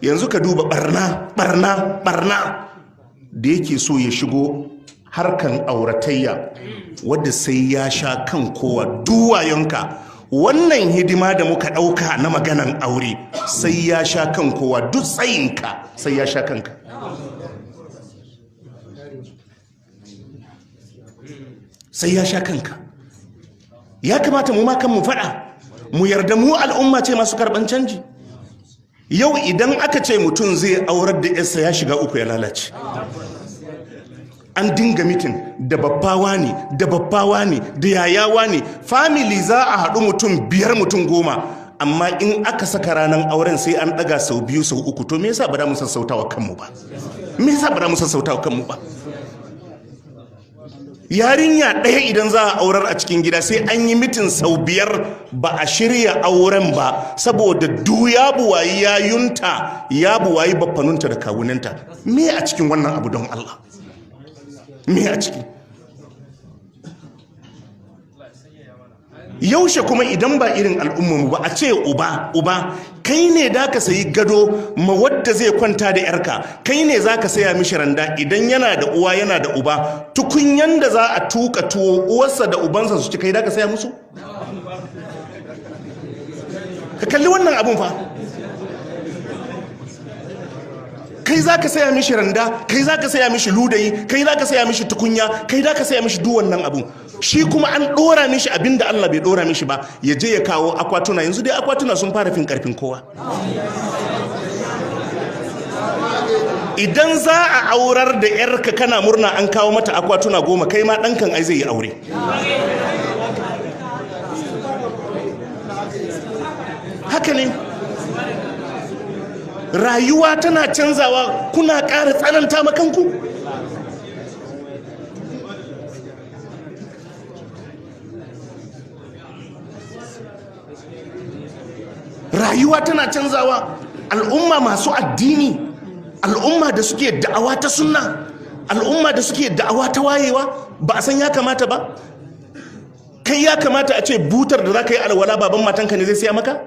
Yanzu ka duba barna barna barna da yake so ya shigo harkan auratayya, wadda sai ya sha kan kowa duwayonka. Wannan hidima da muka ɗauka na maganan aure sai ya sha kan kowa, duk tsayinka sai ya sha kanka. Sai ya sha kanka. Ya kamata mu ma kan mu faɗa, mu yarda mu al'umma ce masu karɓan canji. Yau idan aka ce mutum zai aurar da yarsa, ya shiga uku, ya lalace. An dinga meeting da babbawa ne, da babbawa ne, da yayawa ne, family za a haɗu mutum 5, mutum 10, amma in aka saka ranar auren sai an ɗaga sau 2, sau 3. To me yasa ba za mu sassautawa kanmu ba? Me yasa ba za mu sassautawa kanmu ba? Yarinya ɗaya idan za a aurar a cikin gida sai an yi meeting sau 5 ba a shirya auren ba, saboda du ya buwayi yayunta, ya buwayi baffanunta da kawunanta. Me a cikin wannan abu don Allah? Me a ciki? Yaushe kuma idan ba irin al'ummarmu ba, a ce uba uba kai ne da ka sayi gado ma wadda zai kwanta da yarka, kai ne za ka saya mishi randa idan yana da uwa yana da uba, tukunyan da za a tuka tuwo uwarsa da ubansa su ci, kai da ka saya musu? Ka kalli wannan abun fa. Kai za ka saya mishi randa, kai za ka saya mishi ludayi, kai za ka saya mishi tukunya, kai za ka saya mishi duk wannan abun. Shi kuma an ɗora mishi abin da Allah bai ɗora mishi ba, ya je ya kawo akwatuna. Yanzu dai akwatuna sun fara fin karfin kowa. Idan za a aurar da yarka kana murna an kawo mata akwatuna 10, kai ma ɗankan ai zai yi aure. Haka ne, rayuwa tana canzawa, kuna ƙara tsananta makanku. Rayuwa tana canzawa. Al'umma masu addini, al'umma da suke da'awa ta sunna, al'umma da suke da'awa ta wayewa, ba a san ya kamata ba. Kai ya kamata a ce butar da za ka yi alwala baban matanka ne zai siya maka?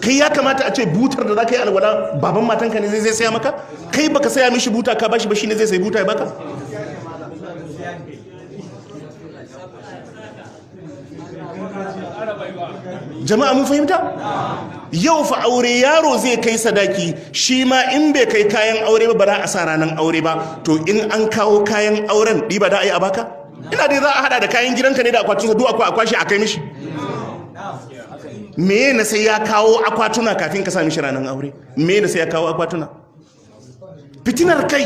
Kai ya kamata a ce butar da za ka yi alwala baban matanka ne zai saya maka? Kai baka saya mishi buta ka bashi ba, shine zai sayi buta ya baka? Jama'a mun fahimta? Yau fa aure yaro zai kai sadaki, shi ma in bai kai kayan aure ba ba za a sa ranar aure ba. To in an kawo kayan auren ɗiba da a yi a baka? Ina dai za a hada da kayan gidanka ne da akwatinsa, duk akwai akwashi a kai mishi. Me na sai ya kawo akwatuna kafin ka sami shi ranar aure? Me na sai ya kawo akwatuna? Fitinar kai,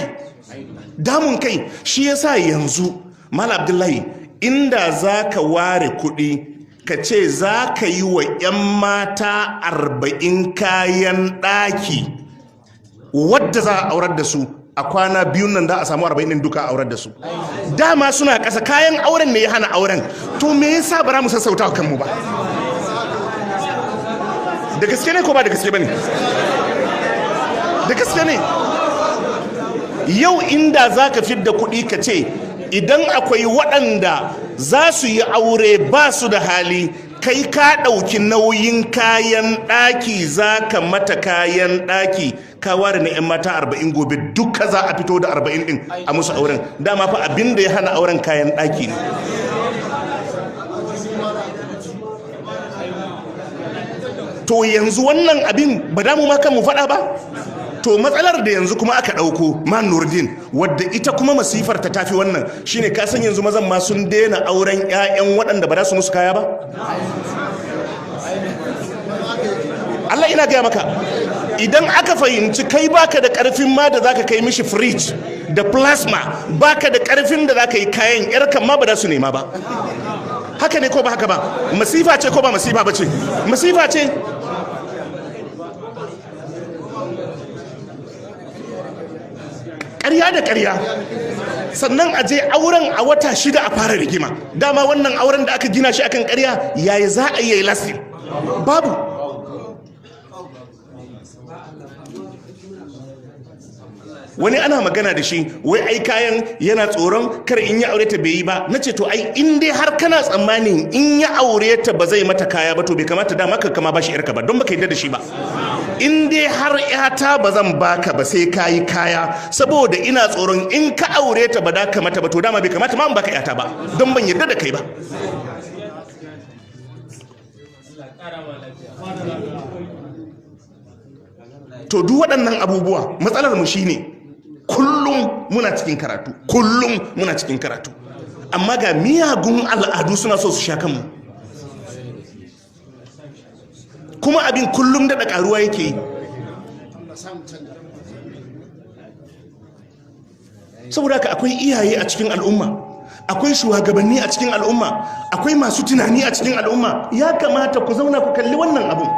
damun kai. Shi yasa yanzu Malam Abdullahi, inda za ka ware kuɗi ka ce za ka yi wa 'yan mata 40 kayan ɗaki wadda za a aurar da su a kwana 2 nan, da a samu 40 ɗin duka a aurar da su. Dama suna ƙasa, kayan auren ne ya hana auren. To me yasa ba za mu sassauta kanmu ba? Da gaske ne ko ba da gaske bane? Da gaske ne. Yau inda za ka fidda kuɗi ka ce idan akwai waɗanda za su yi aure ba su da hali, kai ka ɗauki nauyin kayan ɗaki, za ka mata kayan ɗaki, ka ware na 'yan mata 40, gobe duka za a fito da 40 ɗin a musu auren. Dama fa abin da ya hana auren kayan ɗaki ne. To yanzu wannan abin ba damu ma kan mu faɗa ba. To matsalar da yanzu kuma aka ɗauko man Nurdin, wadda ita kuma masifar ta tafi wannan, shine ka san yanzu mazan ma sun daina auren 'ya'yan waɗanda ba za su musu kaya ba. Allah ina gaya maka, idan aka fahimci kai baka da ƙarfin ma da zaka kai mishi fridge da plasma, baka da ƙarfin da zaka yi kayan yarkan ma ba za su nema ba. Haka ne ko ba haka ba? Masifa ce ko ba masifa ba ce? Masifa ce. Ƙarya da ƙarya. Sannan a je auren a wata 6 a fara rigima. Dama wannan auren da aka gina shi akan ƙarya, yaya za a yi lasting? Babu. Wani ana magana da shi wai ai kayan yana tsoron kar in ya aure ta bai yi ba. Na ce to ai in dai har kana tsammanin in ya aure ta ba zai mata kaya ba, to bai kamata dama ka kama bashi yarka ba, don baka yarda da shi ba. In dai har yata ba zan baka ba sai ka yi kaya, saboda ina tsoron in ka aure ta ba da kamata ba, to dama bai kamata ma in baka yata ba, don ban yarda da kai ba. To duk waɗannan abubuwa matsalar mu shine kullum muna cikin karatu, kullum muna cikin karatu, amma ga miyagun al'adu suna so su sha kanmu, kuma abin kullum daɗa ƙaruwa yake yi. Saboda haka akwai iyaye a cikin al'umma, akwai shugabanni a cikin al'umma, akwai masu tunani a cikin al'umma. Ya kamata ku zauna ku kalli wannan abun.